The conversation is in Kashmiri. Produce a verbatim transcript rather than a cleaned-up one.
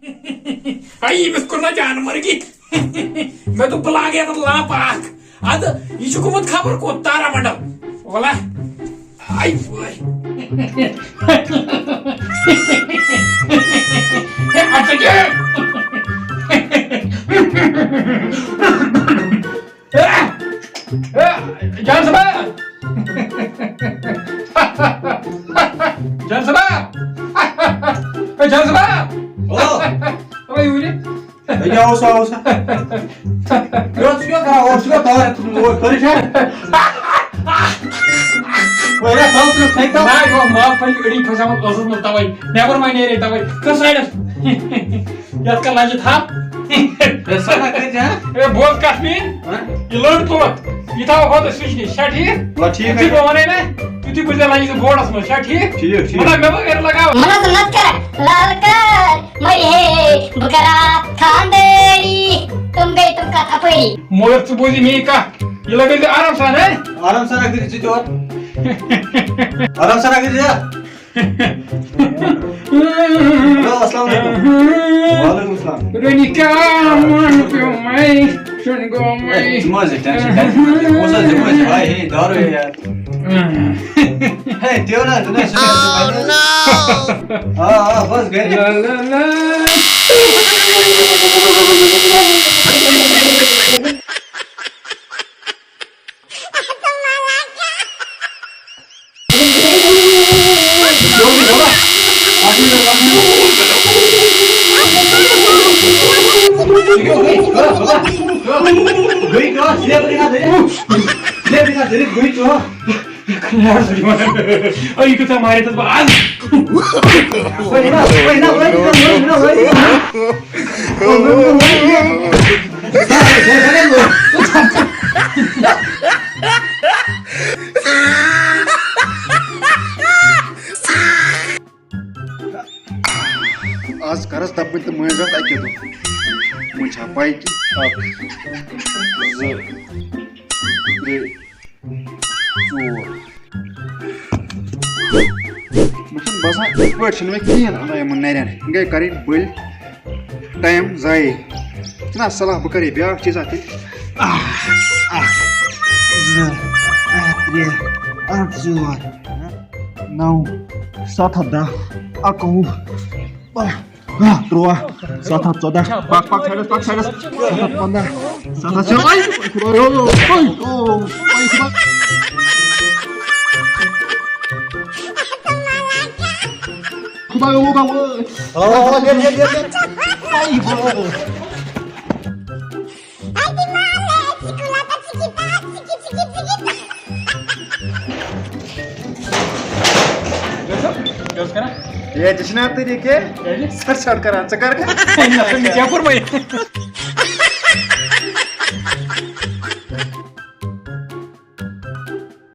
اے، ییٚمِس کوٚر نا جانور گی۔ مےٚ دوٚپ، بہٕ لاگہٕ یَتھ لَمپ اَکھ۔ اَدٕ، یہِ چھُ گوٚمُت خبر کوٚت، تارا منڈل۔ وَلہ۔ اے، وَے۔ ہے، اَتھ کیٛاہ؟ اے، اے، جان صٲبا! جان صٲبا! اے، جان صٲبا! او! اے، یوٗرۍ۔ اے، کیٛاہ اوس، اوس؟ یورٕ چھُ کیٛاہ کران؟ اورٕ چھُ کیٛاہ تارِ ژھٕنُن؟ اورٕ کٔرِتھ چھا؟ وۄنۍ ییٚلہِ تَل ژھٕنُن، تھَکہِ تَل۔ نہ، یہِ اوس ماز پھٔلۍ أڑی پھسیمٕژ ٲسَس منٛز، تَوَے۔ نٮ۪بَر ما نیرے تَوَے۔ کٔژ سایڈَس؟ یَتھ کَر لَنجہِ تھَپھ۔ ہے، سۄ نہ کٔرۍ زِ، ہا؟ ہے، بوز کَتھ میٛٲنۍ۔ ہا؟ یہِ لٔڑ تُلَتھ۔ یہِ تھاو ہوٚتَس سُچ نِش، چھا ٹھیٖک؟ وَلہٕ ٹھیٖک یُتھُے حظ۔ بہٕ وَنَے نہ، تیُتھُے بوٗزِ لَنجہِ سۭتۍ بورڈَس منٛز، چھا ٹھیٖک؟ ٹھیٖک، ٹھیٖک۔ مطلب، مےٚ ما کَرِ لَگاو۔ ملازمت کر، لال کر، مَے ہے، بہٕ کَرا خانٛدٲری۔ تِم گٔے تِم کَتھ اَپٲری۔ مگر ژٕ بوٗزِ میٛٲنۍ کَتھ۔ یہِ لَگٲے زِ آرام سان، ہے؟ آرام سان اگر ژٕ تہِ اورٕ۔ آرام سان اگر ژٕ۔ ہیلو، السلام علیکم۔ وعلیکم السلام۔ رنی کیا من پیو مائی، شن گو ہے، مائی۔ ژٕ مہ حظ ہے ٹینشن، ٹینشن مہ حظ ہے۔ پونٛسہٕ حظ دِمو أسۍ، بھاے، ہے، دارو ہے یار۔ ہے، دیو نا، ژٕ نہ حظ چھُکھ اَسہِ پَنٕنۍ۔ آ، آ، بس گرِ۔ لا، لا، لا۔ گٔے کَتھ؟ ژٕ نٮ۪برٕ کَتھ دٔرِتھ؟ ژٕ نٮ۪برٕ کَتھ دٔرِتھ؟ گٔے کَتھ؟ اے، یہِ کۭژاہ مارِ تَس بہٕ آز۔ آز کَرَس دَبٕنۍ تہٕ مٲنٛزِ راتھ اَکے دۄہ۔ وۄنۍ چھا پَے کہِ اَکھ، زٕ، ترٛےٚ، ژور۔ مےٚ چھُنہٕ باسان، یِتھ پٲٹھۍ چھُنہٕ مےٚ کِہیٖنۍ اَنان یِمَن نَرٮ۪ن۔ یِم گٔے کَرٕنۍ بٔلۍ۔ ٹایم ضایع۔ چھُنہ صلاح بہٕ کَرٕ یہِ بیٛاکھ چیٖزا تہِ۔ اَکھ، اَکھ، زٕ، اَکھ، ترٛےٚ، اَکھ، ژور، نَو، سَتھ ہَتھ دَہ، اَکوُہ، باہ، باہ، تُرٛواہ، سَتھ ہَتھ ژۄداہ، پَکھ، پَکھ، سایڈَس، پَکھ، سایڈَس، سَتھ ہَتھ پنٛداہ، سَتھ ہَتھ شیٹھ، آے، خۄدایو، آے، او، آے، خۄدا۔ خۄدایو، خۄدایو۔ آ، آ، آ، لے، لے، لے، لے۔ آے، بابا۔ کیٛاہ اوس کران؟ ہے، ژےٚ چھُنا طریٖقہٕ؟ کیٛازِ؟ سر سر کران، ژٕ کر کر؟ نہ، مےٚ کیٛاہ کوٚر وۄنۍ؟